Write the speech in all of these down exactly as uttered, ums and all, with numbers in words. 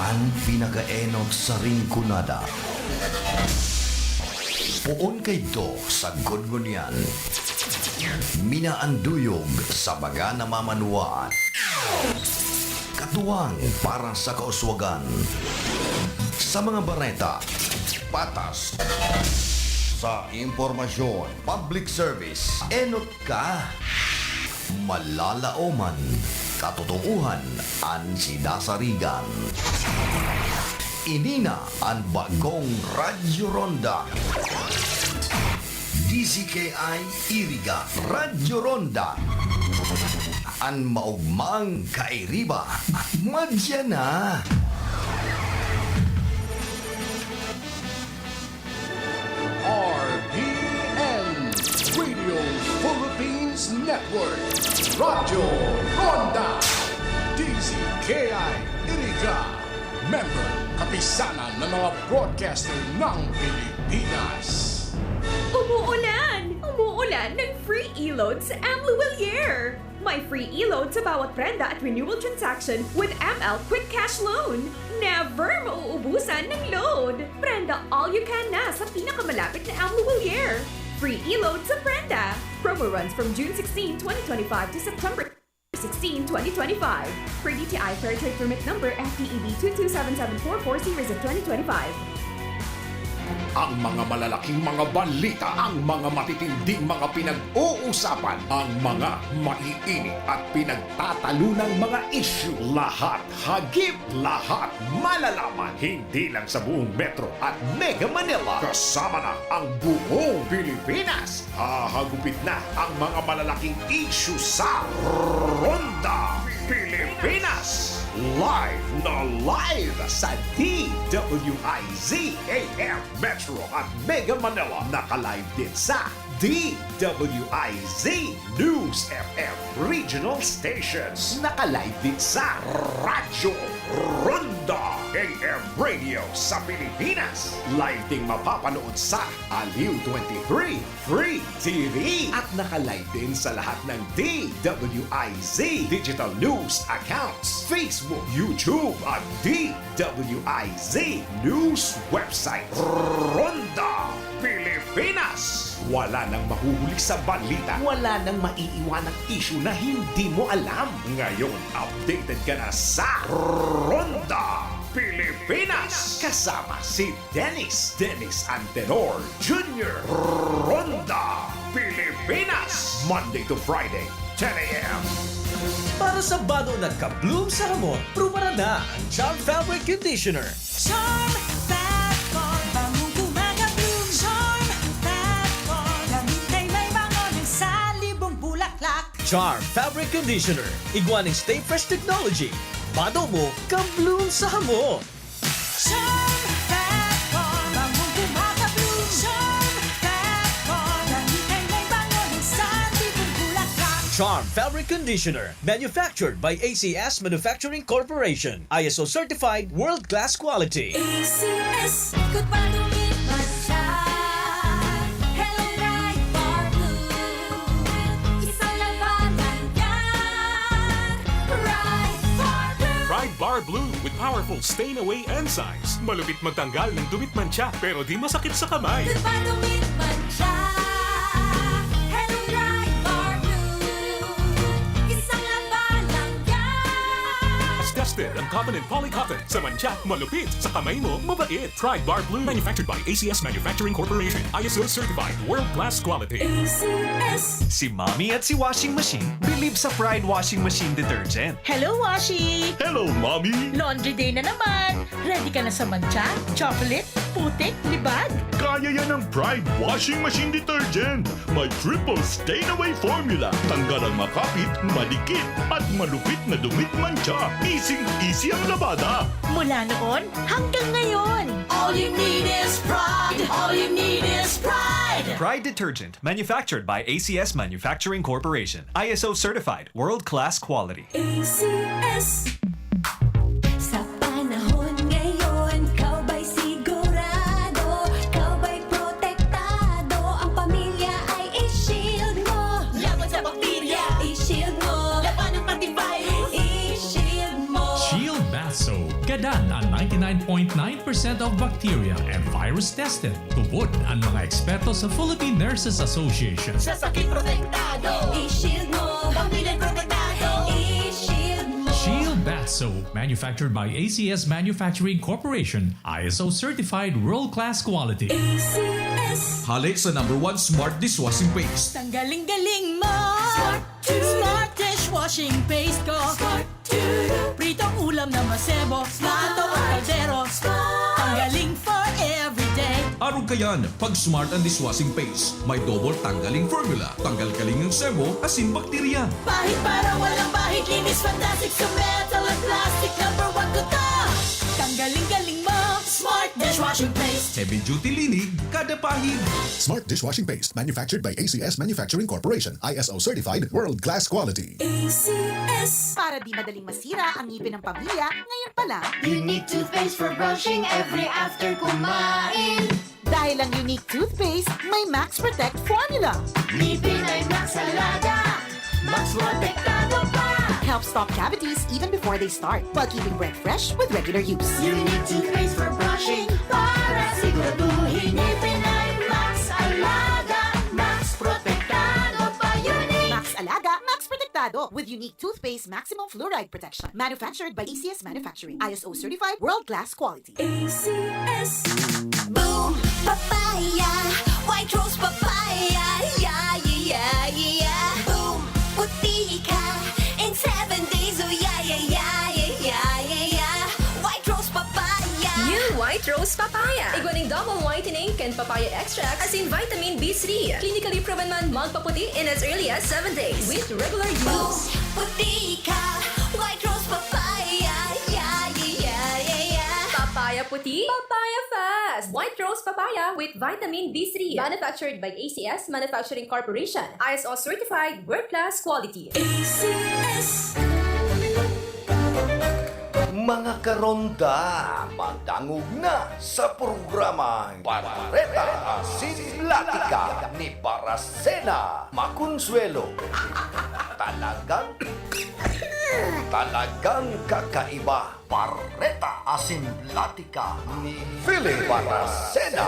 An pinakaenot sa Rinconada. Poon kaidto sagkod ngunyan. Minaanduyog sa mga namamanwaan. Katuwang para sa kauswagan. Sa mga bareta, patas. Sa impormasyon, public service, enot ka. Malalaoman, katotoohan an sinasarigan. Ini na an bagong Radyo Ronda. D Z K I Iriga, Radyo Ronda. An maogmang kairiba, madya na. R P N, Radio Philippines Network, Radyo Ronda, D Z K I Iriga, member, Kapisanan ng mga Broadcaster ng Pilipinas. Umuulan! Umuulan ng free e-load sa M Luwilier! May free e-load sa bawat prenda at renewal transaction with M L Quick Cash Loan. Never mauubusan ng load! Prenda all you can na sa pinakamalapit na M Luwilier. Free e-load sa prenda! Promo runs from June sixteen, twenty twenty-five to September sixteen, twenty twenty-five. Per D T I Fair Trade Permit Number F T E B two two seven seven four four series of twenty twenty-five. Ang mga malalaking mga balita, ang mga matitinding mga pinag-uusapan, ang mga maiinit at pinagtatalunang mga isyu, lahat hagip, lahat malalaman, hindi lang sa buong Metro at Mega Manila. Kasama na ang buong Pilipinas. Hahagupit na ang mga malalaking isyu sa Ronda Pilipinas. Live na live sa D W I Z A M Metro at Mega Manila. Naka-live din sa D W I Z News F M Regional Stations. Naka-live din sa Radyo Ronda A M Radio sa Pilipinas. Live ding mapapanood sa Aliw twenty-three Free T V. At naka-live din sa lahat ng D W I Z Digital News Accounts, Facebook, YouTube at D W I Z News Website. Ronda Pilipinas. Wala nang mahuhuli sa balita. Wala nang maiiwanang isyu na hindi mo alam. Ngayon, updated ka na sa Ronda Pilipinas. Kasama si Dennis, Dennis Antenor Junior. Ronda Pilipinas. Monday to Friday, ten A M. Para sa banon at ka-bloom sa hamot, prubaran na ang Charm Fabric Conditioner. Charm Fat Four, bangong gumagabloom. Charm Fat Four, damit ay may bango ng salibong bulaklak. Charm Fabric Conditioner, igwa nin Stay Fresh Technology. Bado mo, ka-bloom sa hamot. Charm Fat Four, bangong gumagabloom. Charm Fat Four, damit ay may bango ng salibong bulaklak. Charm Fabric Conditioner, manufactured by A C S Manufacturing Corporation. I S O certified, world-class quality. A C S, good pa dumit man siya. Hello, Pride Bar Blue. Isang labanan yan. Pride Bar Blue. Pride Bar Blue with powerful stain away enzymes. Malupit magtanggal ng dumit mantsa, pero di masakit sa kamay. Good pa dumit man siya. Hello, Pride Bar Blue. Isang labanan yan. Disgusted ang cotton and polycotton. Sa mantsa, malupit. Sa kamay mo, mabait. Pride Bar Blue. Manufactured by A C S Manufacturing Corporation. I S O certified. World class quality. A C S. Si Mommy at si Washing Machine believe sa Pride Washing Machine Detergent. Hello, Washi! Hello, Mommy! Laundry day na naman! Ready ka na sa mantsa, chocolate, putik, libag? Kaya yan ng Pride Washing Machine Detergent. May triple stain away formula. Tanggal ang makapit, madikit, at malupit na dumit mantsa. Easy-easy ang labada. Mula noon hanggang ngayon. All you need is Pride. All you need is Pride. Pride Detergent, manufactured by A C S Manufacturing Corporation. I S O certified, world-class quality. A C S. Sa panahon ngayon, ikaw ba'y sigurado? Ikaw ba'y protektado? Ang pamilya ay i-shield mo. Laban sa bakterya, i-shield mo. Laban ng antivirus, i-shield mo. Shield Bath Soap. Dead ang ninety-nine point nine percent of bacteria and virus tested. Tubod ang mga eksperto sa Philippine Nurses Association. Sa sakit protektado. I-shield mo. Pamilya protektado. I-shield mo. Shield Bath Soap, manufactured by A C S Manufacturing Corporation, I S O certified world-class quality. A C S. Hale sa number one smart dishwashing paste. Tanggaling-galing mo. Smart dishwashing paste ko. Pritong ulam na masebo, plato o kaldero. Tanggaling for everyday. Arog kayan, pag smart ang dishwashing paste. May double tanggaling formula. Tanggal kaling ang sebo, asin bakterya. Pahid para walang bahid, linis fantastic sa metal at plastic. Number one ko to. Tanggaling-galing mo. Smart dishwashing paste. Heavy duty linig, kada pahid. Smart dishwashing paste, manufactured by A C S Manufacturing Corporation, I S O certified, world class quality. A C S. Para di madaling masira ang ngipin ng pamilya, ngayon pa lang. Unique toothpaste for brushing every after kumain. Dahil ang Unique Toothpaste may Max Protect Formula. Ngipin ay Max Alaga. Max Protektado pa. Helps stop cavities even before they start, while keeping breath fresh with regular use. Unique toothpaste for brushing para siguraduhin ngipin ay Max Alaga. Max Protektado pa. Unique. Max Alaga, Max Protektado with Unique Toothpaste Maximum Fluoride Protection. Manufactured by A C S Manufacturing. I S O certified, world class quality. A C S. Boom! Papaya! White rose papaya! Yeah, yeah, yeah, yeah! Boom! Puti ka! In seven days, oh yeah, yeah, yeah, yeah, yeah, yeah, yeah! White rose papaya! New White Rose Papaya. Igwa ning double whitening kan papaya extract asin vitamin B three. Clinically proven man magpaputi in as early as seven days with regular Boom! use. Puti ka! White rose papaya! Yeah, yeah, yeah, yeah, yeah! Papaya puti, papaya fast. White Rose Papaya with vitamin B three. Manufactured by A C S Manufacturing Corporation. I S O certified, world class quality. A C S. Mga karonda, madangog na sa programang Bareta Asin Platika ni Baracena Maconsuelo. Talagang, talagang kakaiba. Bareta Asin Platika ni Philip Baracena.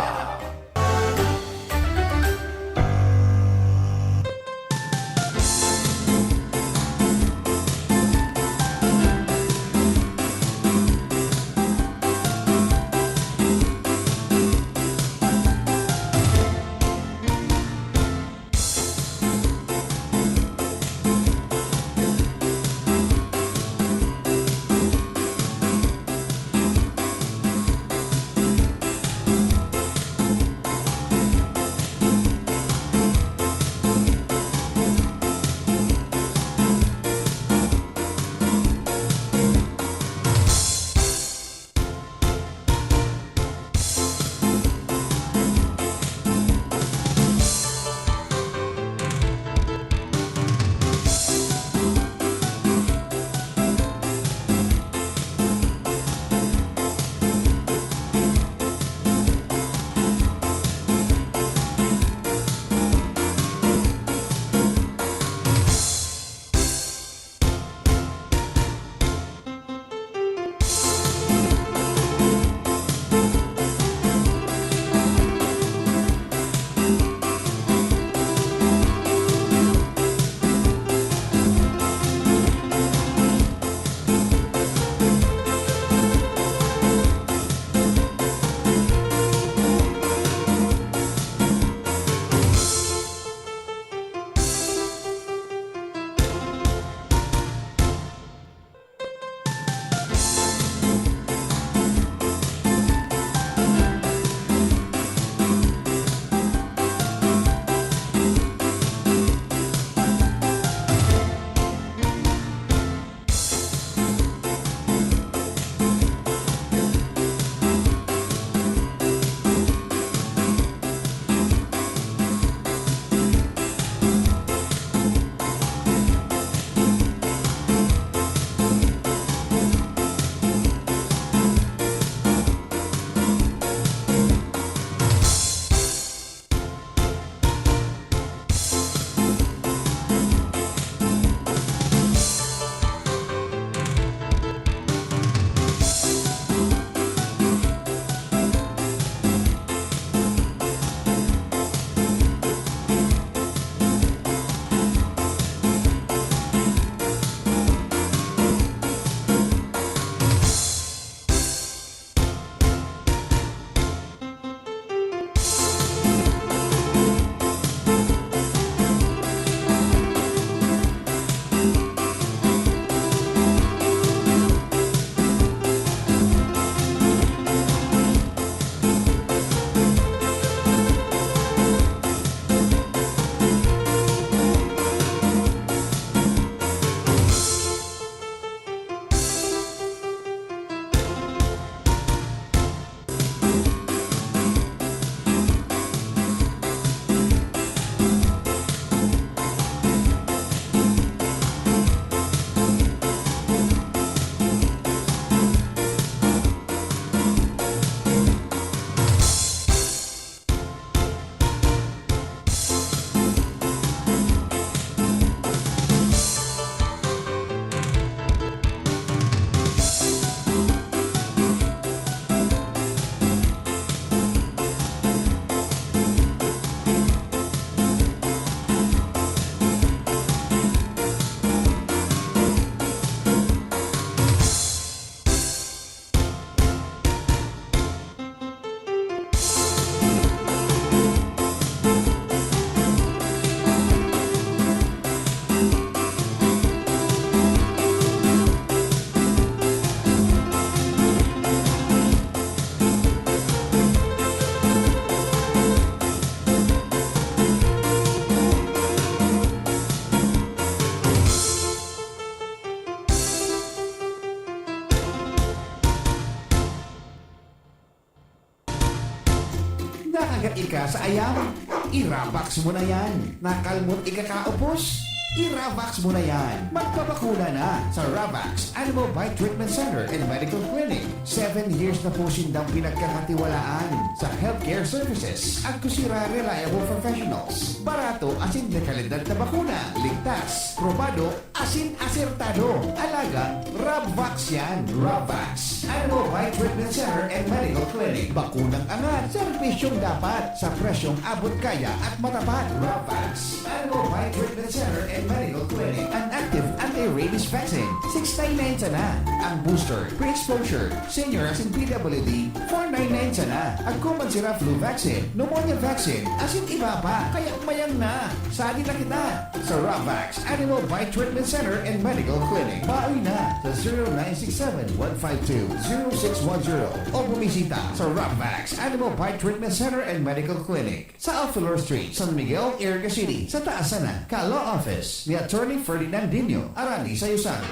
Ika sa ayam, i-Ravax mo na yan. Nakalmot ikakaupos? I-Ravax mo na yan. Magpabakuna na sa Ravax Animal Bite Treatment Center and Medical Clinic. Seven years na po sindang pinagkakatiwalaan sa healthcare services. Agkusira reliable professionals. Barato asin de kalidad na bakuna. Ligtas, probado, asin asertado. Alagang Rabvax yan. Rabvax. Animal Bite Treatment Center and Medical Clinic. Bakunang angat. Serbisyong dapat. Sa presyong abot kaya at matapat. Rabvax. Animal Bite Treatment Center and Medical Clinic. An active anti-rabies vaccine. Six nine nine sana. Ang booster, pre-exposure, senior asin P W D, four nine nine sana. Agkuman sira flu vaccine, pneumonia vaccine, asin iba pa. Kaya mayang na. Sali na kita sa Rabvax Animal Bite Treatment Center and Medical Clinic. Bawi na sa zero nine six seven one five two zero six one zero o bumisita sa Rabvax Animal Bite Treatment Center and Medical Clinic sa Alfelor Street, San Miguel, Iriga City, sa taas sana ka Law Office ni Attorney Ferdinand Dino, Arani sa Yusan.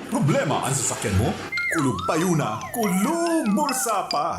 Problema an sasakyan mo? Kulog payo na, kulog bursa pa!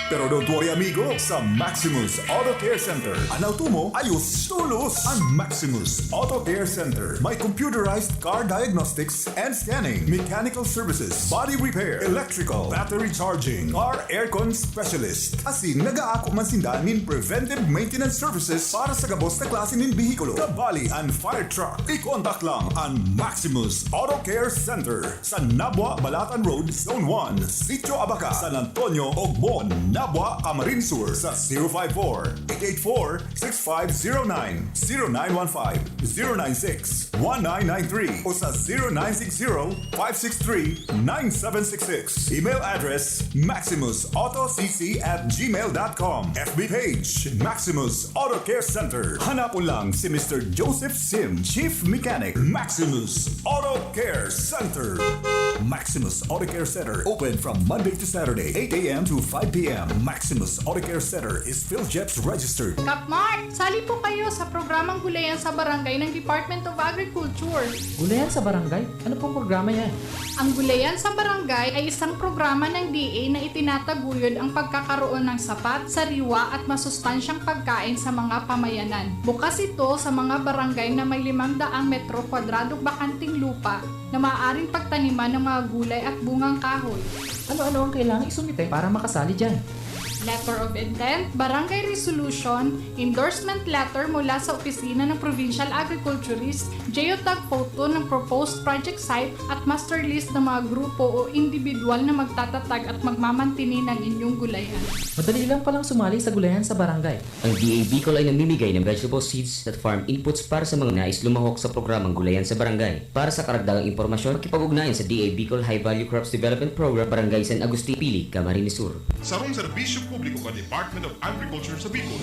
Pero don't worry amigo, sa Maximus Auto Care Center, an auto mo ayos tolos! An Maximus Auto Care Center may computerized car diagnostics and scanning, mechanical services, body repair, electrical, battery charging, car aircon specialist. Asin nagaako man sinda nin preventive maintenance services para sa gabos na klase nin behikulo, kabali an fire truck. I-contact lang an Maximus Auto Care Center sa Nabua, Balatan Road, Zone one, Sitio Abaca, San Antonio, Ogbon, Nabua, Camarines Sur sa zero five four, eight eight four, six five zero nine, zero nine one five, zero nine six, one nine nine three o sa zero nine six zero, five six three, nine seven six six. Email address, maximusautocc at gmail dot com. F B page, Maximus Auto Care Center. Hanapon lang si Mister Joseph Sim, Chief Mechanic, Maximus Auto Care Center. Maximus Auto Care Center, open from Monday to Saturday, eight a.m. to five p.m. Maximus Auto Care Center is PhilGEPS registered. Kapmart, sali po kayo sa programang Gulayan sa Barangay ng Department of Agriculture. Gulayan sa Barangay? Ano pong programa yan? Ang Gulayan sa Barangay ay isang programa ng D A na itinataguyod ang pagkakaroon ng sapat, sariwa at masustansyang pagkain sa mga pamayanan. Bukas ito sa mga barangay na may limang daang metro kwadradong bakanting lupa na maaaring pagtaniman ng mga gulay at bungang kahoy. Ano-ano ang kailangan isumite para makasali dyan? Letter of intent, barangay resolution, endorsement letter mula sa opisina ng provincial agriculturist, geotag photo ng proposed project site at master list ng mga grupo o individual na magtatatag at magmamantini ng inyong gulayan. Madali lang palang sumali sa gulayan sa barangay. Ang D A Bicol ay namimigay ng vegetable seeds at farm inputs para sa mga nais lumahok sa programang Gulayan sa Barangay. Para sa karagdagang impormasyon, makipag-ugnayan sa D A Bicol High Value Crops Development Program, Barangay San Agustin, Pili, Camarines Sur. Sarong serbisyo publiko kan Department of Agriculture sa Bicol.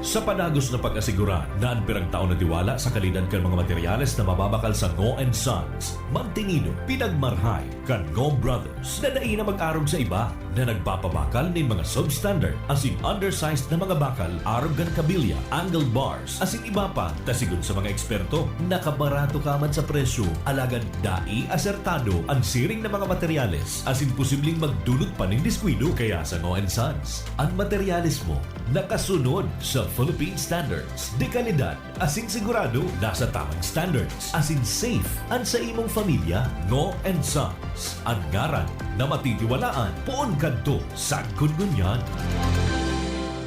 Sa padagos na pag-asigura na an pirang taon na tiwala sa kalidad kan mga materyales na mababakal sa Ngo and Sons, mantinido, pinagmarhay kan Ngo Brothers na dai na mag-arog sa iba na nagpapabakal nin mga substandard asin undersized na mga bakal arog kan kabilya, angle bars, asin iba pa, ta sigon sa mga eksperto, nakabarato ka man sa presyo, alagad dai asertado an siring na mga materyales asin posibleng magdulot pa nin diskuido. Kaya sa Ngo and Sons, an materyales mo nakasunod sa Philippine standards de kalidad asin sigurado nasa tamang standards asin safe an sa imong familya. Ngo and Sons, an ngaran na matitiwalaan poon kadto sagkod ngunyan.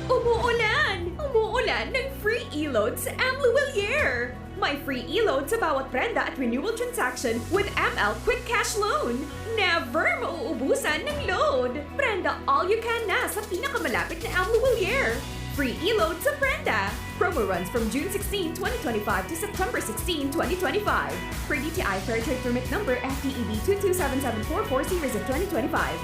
Umuulan! Umuulan ng free e-load sa M Luwilier! May free e-load sa bawat prenda at renewal transaction with M L Quick Cash Loan! Never mauubusan ng load! Prenda all you can na sa pinakamalapit na M Luwilier! Free e-load sa prenda! Promo runs from June sixteen, twenty twenty-five to September sixteen, twenty twenty-five. Per D T I Fair Trade Permit Number F T E B two two seven seven four four series of twenty twenty-five.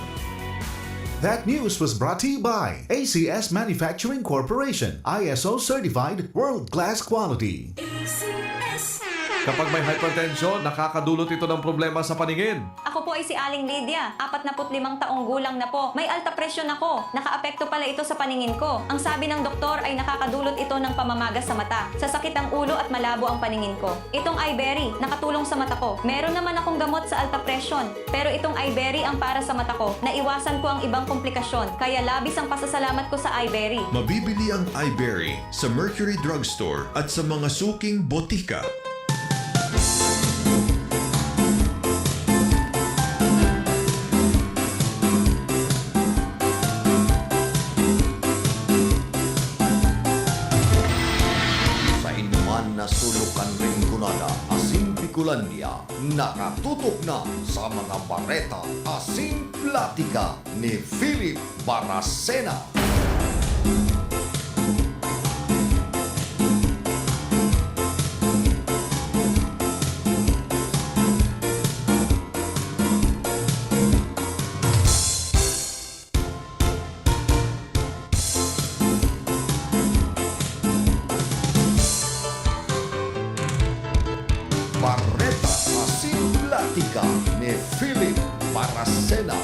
That news was brought to you by A C S Manufacturing Corporation, I S O certified, world-class quality. A C S. Kapag may hypertension, nakakadulot ito ng problema sa paningin. Ako po ay si Aling Lydia, apatnaput limang taong gulang na po. May alta presyon ako. Nakaapekto pala ito sa paningin ko. Ang sabi ng doktor ay nakakadulot ito ng pamamaga sa mata, sasakit ang ulo at malabo ang paningin ko. Itong Iberry, nakatulong sa mata ko. Meron naman akong gamot sa alta presyon, pero itong Iberry ang para sa mata ko. Naiwasan ko ang ibang komplikasyon, kaya labis ang pasasalamat ko sa Iberry. Mabibili ang Iberry sa Mercury Drugstore at sa mga suking botika. Sa inuman na sulok kan Rinconada, asin Bicolandia, nakatutok na sa mga bareta asin platika ni Philip Baracena. Bareta asin platika ni Philip Baracena.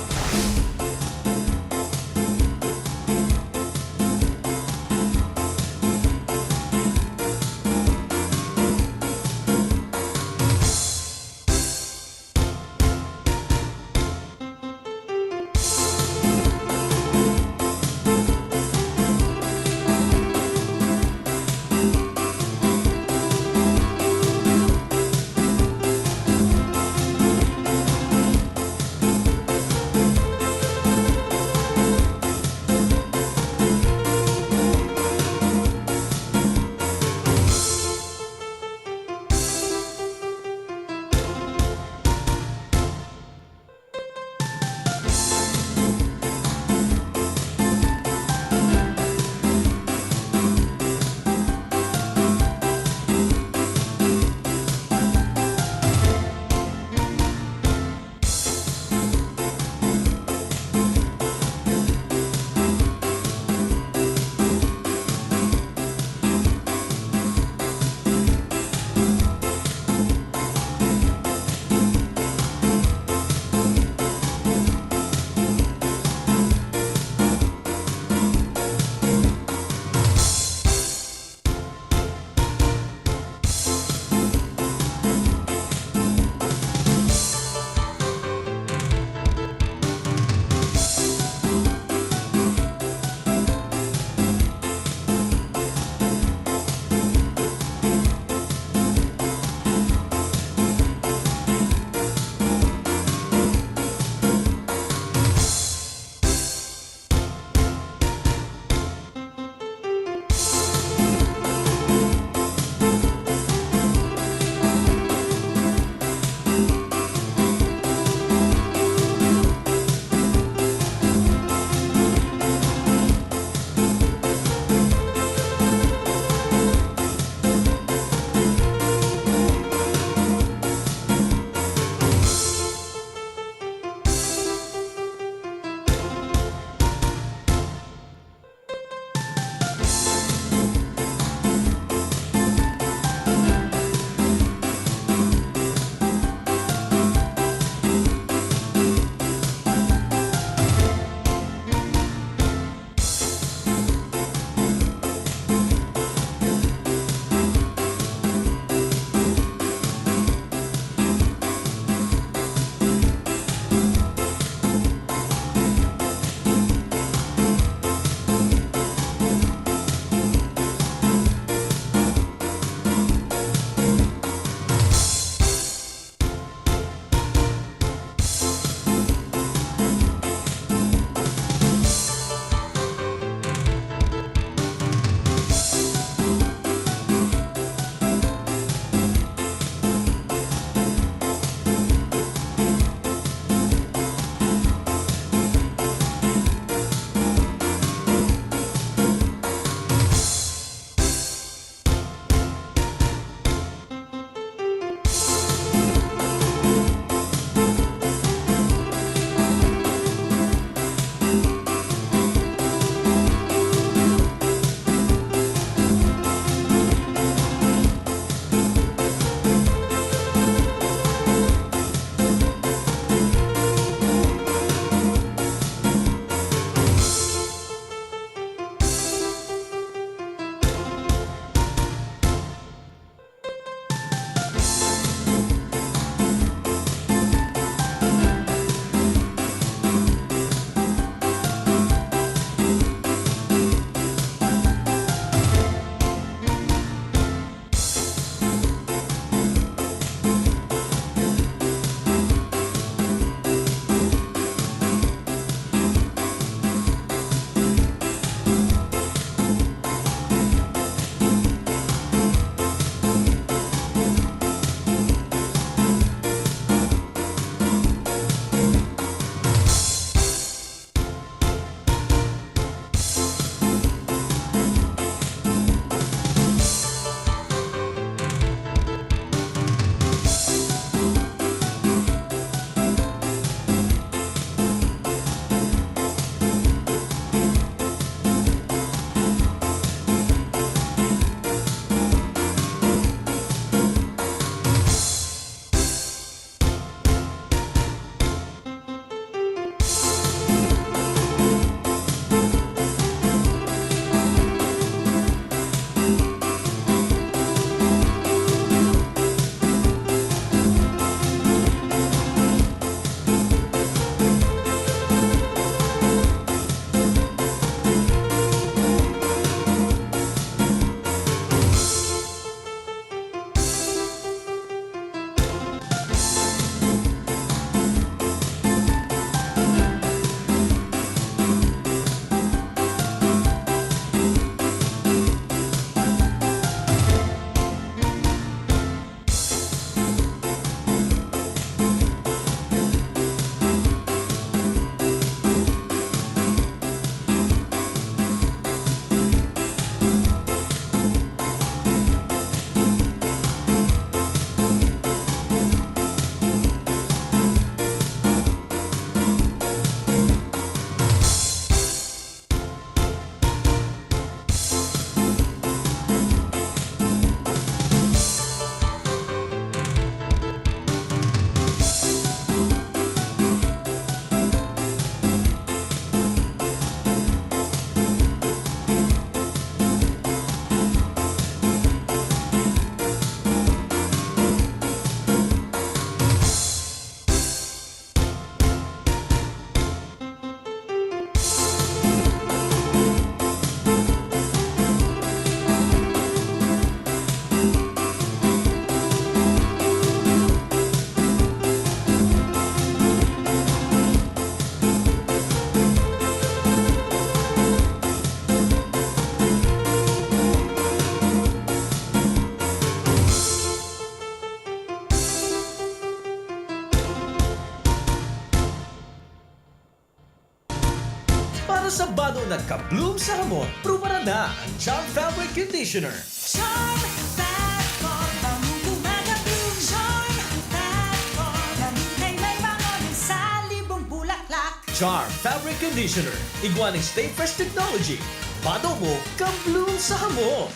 Sa bado nagka-bloom sa hamot, prubaran na ang Charm Fabric Conditioner. Charm Fat Foam, bango gumagabloom. Charm Fat Foam, lamig na may bango ng sanlibong bulaklak. Charm Fabric Conditioner, igwa ning Stay Fresh Technology. Bado mo, ka-bloom sa hamot.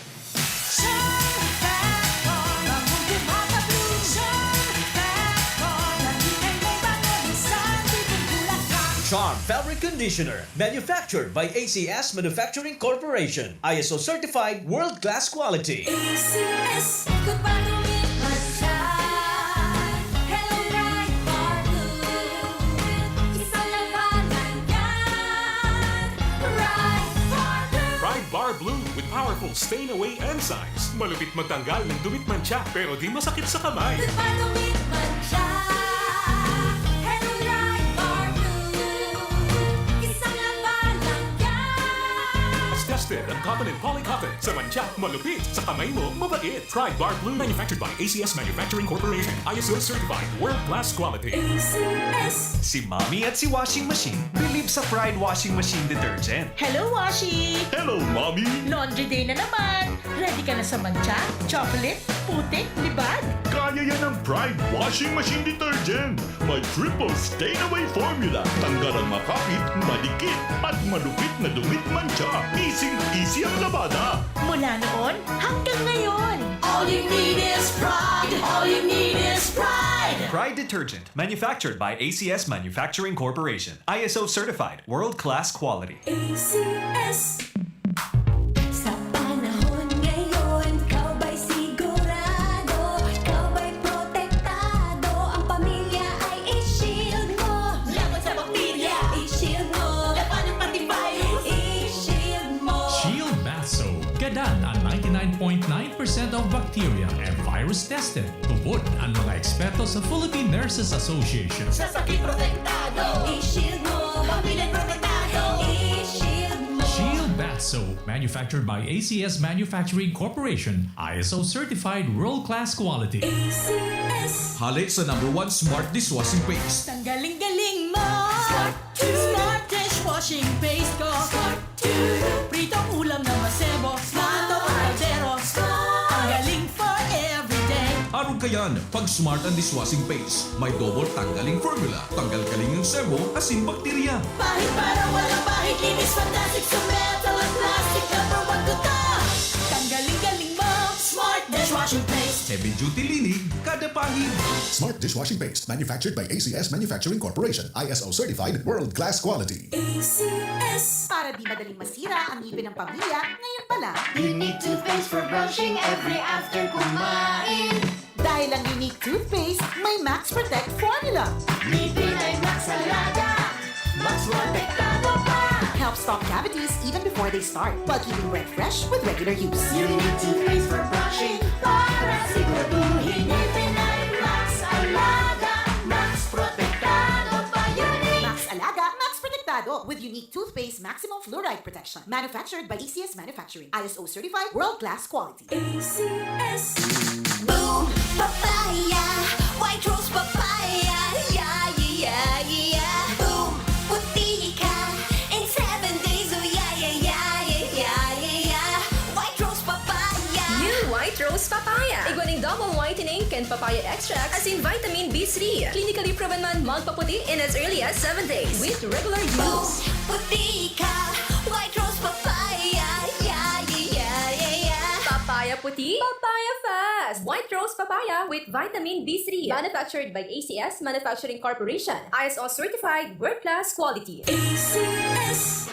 Charm Fat Foam, bango gumagabloom. Charm Fat Foam, lamig na may bango ng sanlibong bulaklak. Charm Fabric Conditioner, manufactured by A C S Manufacturing Corporation, I S O certified, world-class quality. A C S, goodbye to me, mantsa. Hello, Pride Bar Blue. Isang labanan yan. Pride Bar Blue. Pride Bar Blue with powerful stain away enzymes. Malupit magtanggal ng dumit, mantsa, pero di masakit sa kamay. Goodbye to me, mantsa. Hello, Pride Bar Blue. Isang labanan yan. Tested ang cotton and poly cotton. Sa mantsa, malupit. Sa kamay mo, mabait. Pride Bar Blue. Manufactured by A C S Manufacturing Corporation. I S O certified. World class quality. A C S. Si Mommy at si Washing Machine bilib sa Pride Washing Machine Detergent. Hello, Washi! Hello, Mommy! Laundry day na naman! Ready ka na sa mantsa, chocolate, putik, libag? Kaya yan ng Pride Washing Machine Detergent. May triple stain away formula. Tanggal ang makapit, madikit, at malupit na dumit, mantsa. Easy-easy ang labada. Mula noon hanggang ngayon. All you need is Pride. All you need is Pride. Pride Detergent, manufactured by A C S Manufacturing Corporation. I S O certified, world-class quality. A C S. Sa panahon ngayon, ikaw ba'y sigurado? Ikaw ba'y protektado? Ang pamilya ay i-shield mo. Laban sa bakterya, i-shield mo. Labanan pati virus, i-shield mo. Shield Bath Soap. Gadan ang ninety-nine point nine percent of bacteria and virus tested. Tubod ang mga eksperto sa Philippine Nurses Association. Sa sakit protektado, i-shield mo. Pamilya protektado, i-shield mo. Shield Bath Soap, manufactured by A C S Manufacturing Corporation, I S O certified, world-class quality. A C S. Hale sa number one smart dishwashing paste. Tanggaling-galing mo. Smart Smart dishwashing paste ko. Smart. Pritong ulam na masebo. Smart. Pritong kaldero. Smart. Ang galing for everyday. Arog kayan, pag Smart ang dishwashing paste, may double tanggaling formula. Tanggal kaling ng sebo, asin bakterya. Pahid para walang pahid, linis fantastic sa metal at plastic. Number one ko to. Tanggaling-galing mo. Smart dishwashing paste. Heavy duty linig, kada pahid. Smart dishwashing paste, manufactured by A C S Manufacturing Corporation. I S O certified, world class quality. A C S. Para di madaling masira ang ngipin ng pamilya, ngayon pa lang. Unique toothpaste for brushing every after kumain. Dahil ang Unique toothpaste may Max Protect formula. Ngipin ay Max Alaga, Max Protektado pa. Helps stop cavities even before they start, while keeping breath fresh with regular use. Unique toothpaste for brushing para siguraduhin ngipin ay Max Alaga, Max Protektado pa. Unique. Max Alaga, Max Protektado with Unique Toothpaste Maximum Fluoride Protection. Manufactured by A C S Manufacturing. I S O certified, world class quality. A C S. Boom Papaya, White Rose Papaya, yeah, yeah, yeah, yeah. Boom, puti ka in seven days, oh yeah, yeah, yeah, yeah, yeah, yeah, yeah. White Rose Papaya. New White Rose Papaya. Igwa ning double whitening kan papaya extract asin vitamin B three. Clinically proven man magpaputi in as early as seven days with regular use. Boom, puti ka, White Rose Papaya, yeah, yeah, yeah, yeah, yeah. Papaya puti, papaya fast. White Rose Papaya with vitamin B three. Manufactured by A C S Manufacturing Corporation. I S O certified, world class quality. A C S.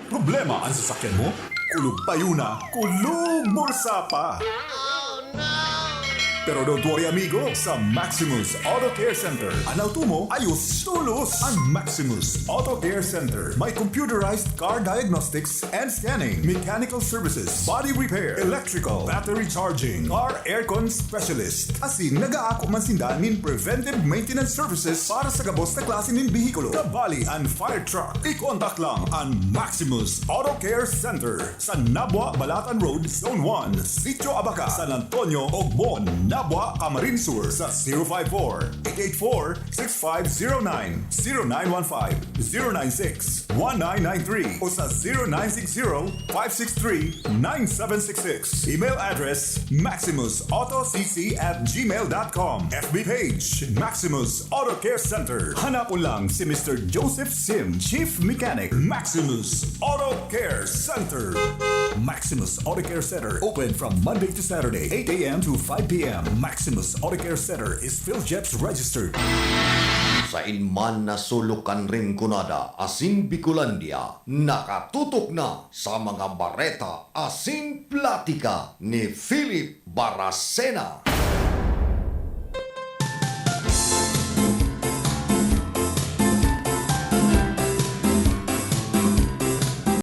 Problema an sasakyan mo? Kulog payo na, kulog bulsa pa! Pero don't worry, amigo, sa Maximus Auto Care Center, an auto mo ayos tolos. An Maximus Auto Care Center may computerized car diagnostics and scanning, mechanical services, body repair, electrical, battery charging, car aircon specialist. Asin nagaako man sinda nin preventive maintenance services para sa gabos na klase nin behikulo, kabali an fire truck. I-contact lang an Maximus Auto Care Center. Sa Nabua, Balatan Road, Zone one, Sitio Abaca, San Antonio, Ogbon, Labua, Camarines Sur sa zero five four, eight eight four, six five zero nine, zero nine one five, zero nine six, one nine nine three o sa zero nine six zero, five six three, nine seven six six. Email address, maximus auto c c at gmail dot com. F B page, Maximus Auto Care Center. Hanapon lang si Mister Joseph Sim, Chief Mechanic, Maximus Auto Care Center. Maximus Auto Care Center, open from Monday to Saturday, eight a m to five p m. Maximus Auto Care Center is PhilGEPS registered. Sain man na sulok kan Rinconada asin Bicolandia, nakatutok na sa mga bareta asin platika ni Philip Baracena.